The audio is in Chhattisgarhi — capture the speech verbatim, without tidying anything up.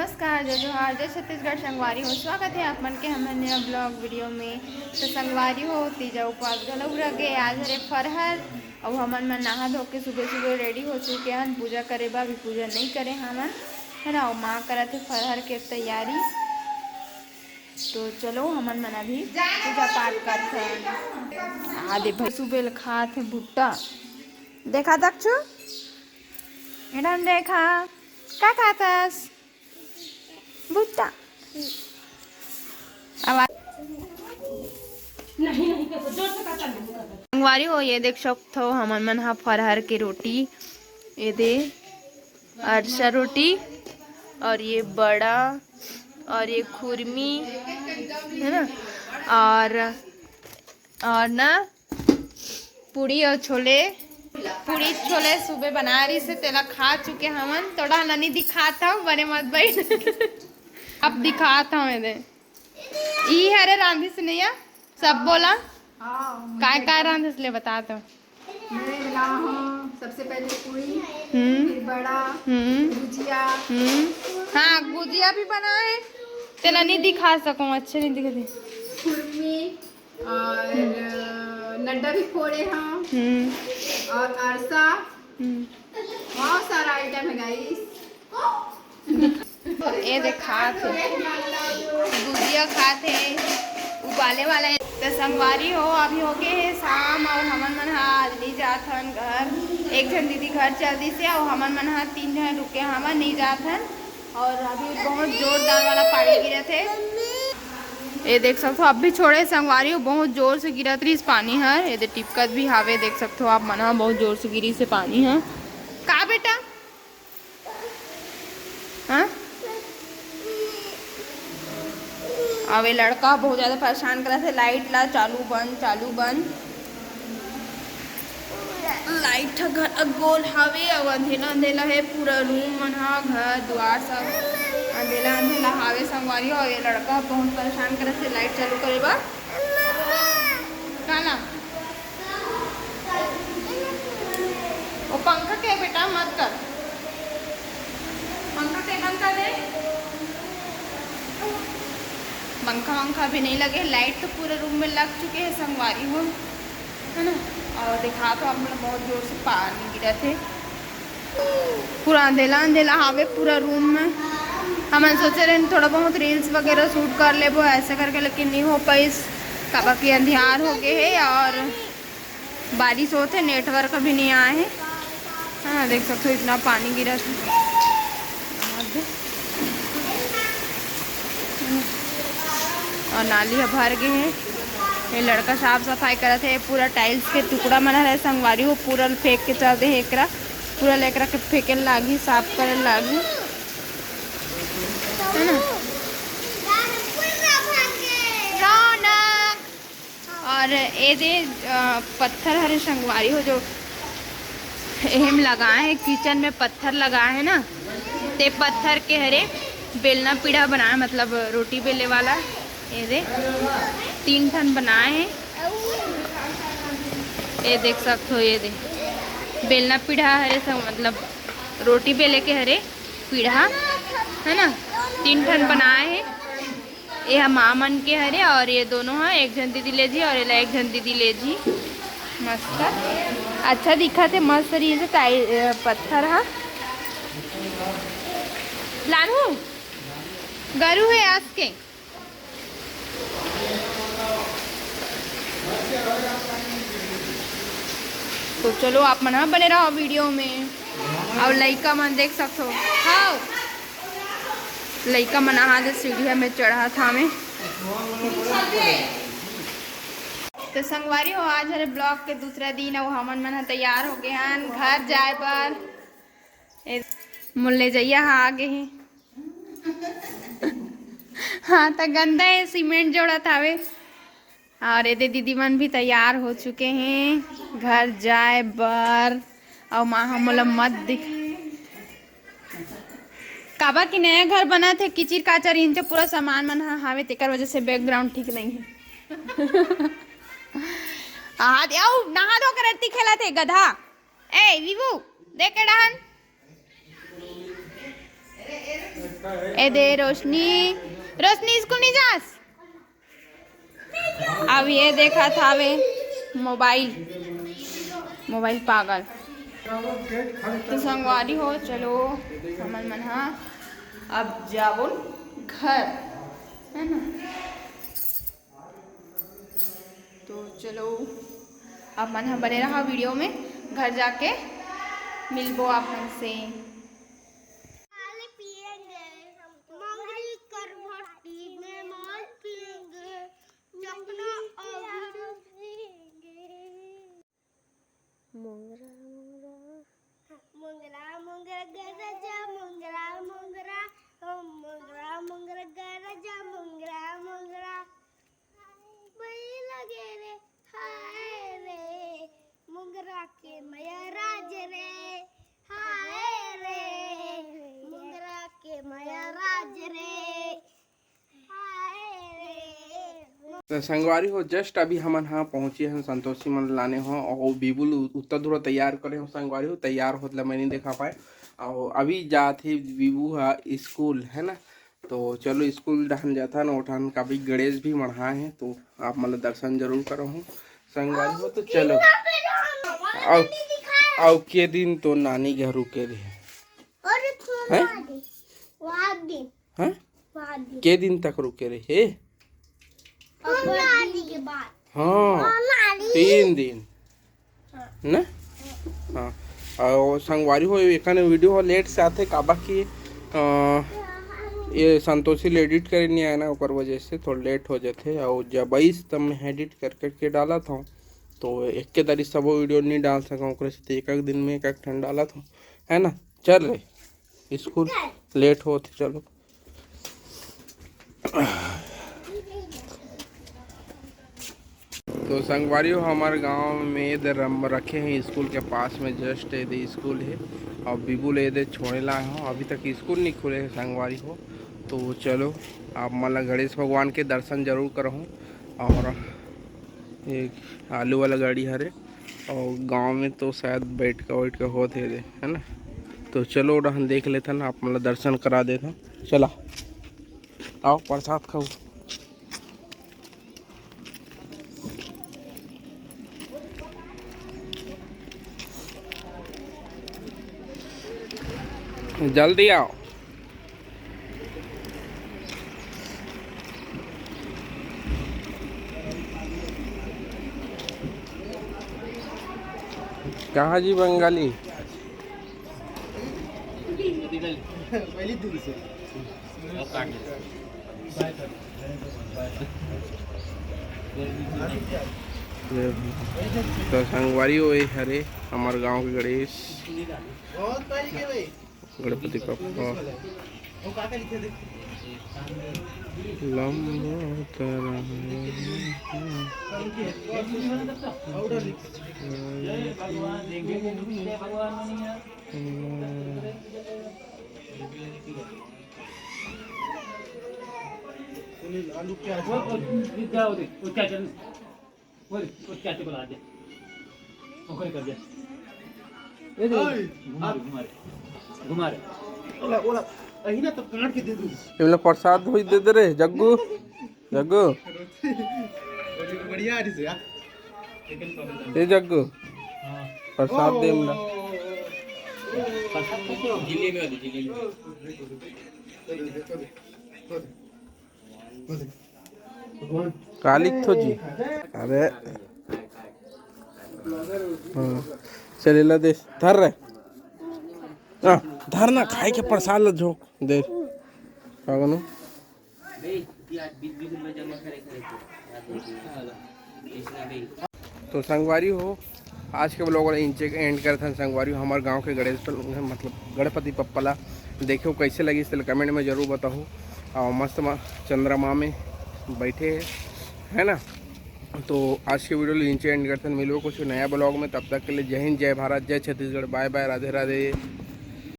नमस्कार, जय जोहार, जय छत्तीसगढ़ संगवारी हो। स्वागत हे आप मन के हमर नया vlog video में। तो संगवारी हो, तीजा उपवास घलो रह गे। आज हरे फरहर, अउ हमन मन नहा धो के सुबह सुबह ready हो चुके हन पूजा करे बर। अभी पूजा नइ करे हमन, है ना। अउ माँ करत हे फरहर के तैयारी। तो चलो, हमन मन अभी पूजा पाठ करथन। आ दे भाई, सुबह ले खात हे भुट्टा। देखा दक्षु, एडन देखा, का खातस? भुट्टा। आवाज नहीं, नहीं, कर, जोर से कर, कर, कर। संगवारी हो, ये देख सकथो, हमन मन ह फरहर के रोटी, ये दे, अरसा रोटी, और ये बड़ा, और ये खुरमी, है ना, और, और ना, पूड़ी और छोले, पूड़ी छोले सुबह बना रही से, तेला खा चुके हमन। थोड़ा ननी दिखात हूँ, बने मत बैठ। अब दिखात हूँ, ये दे। ई हरे रांधिस नैया, सब बोला। हाँ, काय काय रांधिस ले बता तो। मैं बनाया हूँ सबसे पहले पूरी, हम्म। फिर बड़ा, हम्म। भुजिया। हम्म। हाँ, भुजिया भी बना है। तेला नहीं दिखा सकूँ, अच्छे नहीं दिखते। खुरमी और, हम्म। अ, नड्डा भी फोड़े हैं। हम्म। और अरसा। हम्म। बहुत सारा item है, guys। ये देख खात हे, गुजिया खात हे, उबाले वाला हे। तो संगवारी हो, अभी हो गए हे शाम और हमन मन हा आज नहीं जात हन घर। एक झन दीदी घर चल दिस हे और हमन मन हा तीन झन रुके हवन, नहीं जात हन। और अभी बहुत जोरदार वाला पानी गिरत हे। ये देख सकथो, अब भी छोड़े संगवारी हो, बहुत जोर से गिरत रहिस पानी हर। ये दे टिपकत भी हावे, देख सकथो आप मन हा, बहुत जोर से गिरिस हे पानी ह। का बेटा? हाँ? अब ये लड़का बहुत ज्यादा परेशान करत हे, light ला चालू बंद, चालू बंद। Light ह घर अगोल हावे, अउ अंधेला अंधेला हे पूरा room मन ह, घर दुआर सब अंधेला अंधेला हावे संगवारी हो। अउ ये लड़का बहुत परेशान करत हे light चालू करे बर। काला? वो पंखा के बेटा मत कर, पंखा के बंद कर दे। पंखा वंखा भी नहीं लगे, light तो पूरे room में लग चुके हैं संगवारी हो, है ना। और दिखा तो आप, मतलब, बहुत जोर से पानी गिरत हे, पूरा अंधेला अंधेला हावे पूरा room में। हमन सोचे रहे थोड़ा बहुत reels वगैरह shoot कर लेबो ऐसे करके, लेकिन नहीं हो पाइस, काबर कि अंधियार हो गए हे और बारिश होत हे, network भी नहीं आए हे। हाँ, देख सकते हो, इतना पानी गिरत हे। और नाली ह भर गए हे। ये लड़का साफ सफाई करत हे। पूरा tiles के टुकड़ा मन हर संगवारी हो, पूरा फेंक के चल दे हे एकरा। पूरा लेकरा के फेंके लागही, साफ करे लागही, है ना। रौनक। और ए दे, अ, पत्थर हरे संगवारी हो, जो एहम लगाए हे, kitchen में पत्थर लगाए हे ना, ते पत्थर के हरे बेलना पीढ़ा बनाए, मतलब रोटी बेले वाला। ए दे, तीन ठन बनाए हे। ए देख सकथो, ए दे बेलना पीढ़ा हरे, सब मतलब रोटी बेले के हरे पीढ़ा, है ना, तीन ठन बनाए हे। ये ह माँ मन के हरे और ये दोनों ह, एक झन दीदी ले जी और एला एक झन दीदी ले जी। मस्त अच्छा दिखत हे, मस्त रही से टाइ-, अ, पत्थर ह। लानू, गरू हे आस के। तो चलो, आप मन ह बने रहो video में। और लइका मन देख सकथो, हाँ, लइका मन आहा दे सीढ़िया में चढ़त हावे। तो संगवारी हो, आज हरे vlog के दूसरा दिन, अउ हमन मन ह तैयार हो गए हन घर जाए बर। ए, मोर ले जइया ह आ गे हे। हाँ, त गंदा हे, सीमेंट जोड़त हावे। और एदे दीदी मन भी तैयार हो चुके हैं घर जाए बर। अउ माँ ह मोला मत दिख, काबर कि नया घर बनत हे, किचिर काचर इंच पूरा सामान मन ह हावे, तेकर वजह से background ठीक नहीं है। आहा दे, अउ नहा धो के रत्ती खेलत हे गधा। ए विवू, देख के डहन। ए दे रोशनी, रोशनी स्कूल नहीं जास। अब ये देखत हावे मोबाइल, मोबाइल पागल। तो संगवारी हो, चलो हमन मन हा अब जाबो घर, है ना? तो चलो, आप मन हा बने रहा वीडियो में, घर जाके मिलबो आप मन से। माल पियेंगे, मंगरी कर भट्टी में माल पियेंगे, चखना अभी पियेंगे। मोंगरा, मोंगरा। मोंगरा, मोंगरा, गरजा, मोंगरा, मोंगरा। हम मोंगरा, मोंगरा, गरजा, मोंगरा, मोंगरा। बई लगे रे, हाय रे, मोंगरा के मया राज रे, हाय रे, मोंगरा के मया राज रे। तो संगवारी हो, जस्ट अभी हमन हा पहुंचे हन संतोषी मन लाने हो, और बिबुल उ-, उत्ता धुरा तैयार करे हो संगवारी हो, तैयार होत ला मैं नहीं देखा पाए। और अभी जात हे बिबू हा स्कूल, है ना? तो चलो स्कूल डहन जाथन, ओठन काबी गणेश भी मढ़ा है, तो आप मन ला दर्शन जरूर करहूँ संगवारी हो। तो चलो, अउ, अउ के दिन तो नानी घर रुके रहे। हैं? हैं? के दिन तक रुके रहे? हाँ, तीन दिन। ना? हाँ। और संगवारी हो, एखन वीडियो हो लेट से आथे, काबर कि, अ, ये संतोषी ले एडिट करे नहीं आए ना, ओकर वजह से थोड़ा लेट हो जाथे। और जब आइस तब मैं एडिट कर करके डालत हूँ, तो एक के दरी सबो वीडियो नहीं डाल सकूँ, ओकरे से तो एक एक दिन में एक एक ठन डालत हूँ, है ना? चल रे, स्कूल लेट होत हे, चलो। तो संगवारी हो, हमारे गांव में इधर रम-, रखे हैं स्कूल के पास में, जस्ट ये दे स्कूल है। और बिबुल ये दे छोड़े लाए हो, अभी तक स्कूल नहीं खुले है संगवारी हो। तो चलो, आप मन ला गणेश भगवान के दर्शन जरूर करहूँ। और एक आलू वाला गाड़ी हरे, और गांव में तो शायद बैठ के, बैठ के होत हे दे, है ना? तो चलो, ओडहन देख लेथन, आप मन ला दर्शन करा देथन। चला, आओ, प्रसाद खाओ, जल्दी आओ। कहाँ जी बंगाली? तो संगवारी हो, ये हरे हमार गांव के गणेश। गणपति बप्पा लंबा तरह। बोल, बोल, क्या चल? बोल, बोल, क्या चल? बोला दे। ओकरे कर दे। ये दे, ओए, घुमा रे, घुमा रे, घुमा रे। ओला, ओला, अही ना तो काट के दे दूँ। एमला प्रसाद होई दे दे रे, जग्गू, जग्गू। बढ़िया है यार। ये जग्गू, हाँ। प्रसाद दे एमला। जिलेबी वाली, जिलेबी। कालिक थो जी। अरे। हाँ। चले ला दे। धर रे। हाँ, धर ना, खाए के प्रसाद ला झोंक दे। पागल हो। तो संगवारी हो, आज के vlog ला इंचे एंड करथन। संगवारी हो, हमारे गांव के गणेश, मतलब गणपति बप्पा ला देखो कैसे लगिस, तेला comment में जरूर बताओ। और मस्त म-, चंद्रमा में बैठे हैं, है ना। तो आज के वीडियो ला इंचे एंड करथन। मिलबो कुछ नया vlog में, तब तक के लिए जय हिंद, जय भारत, जय छत्तीसगढ़, बाय बाय, राधे राधे।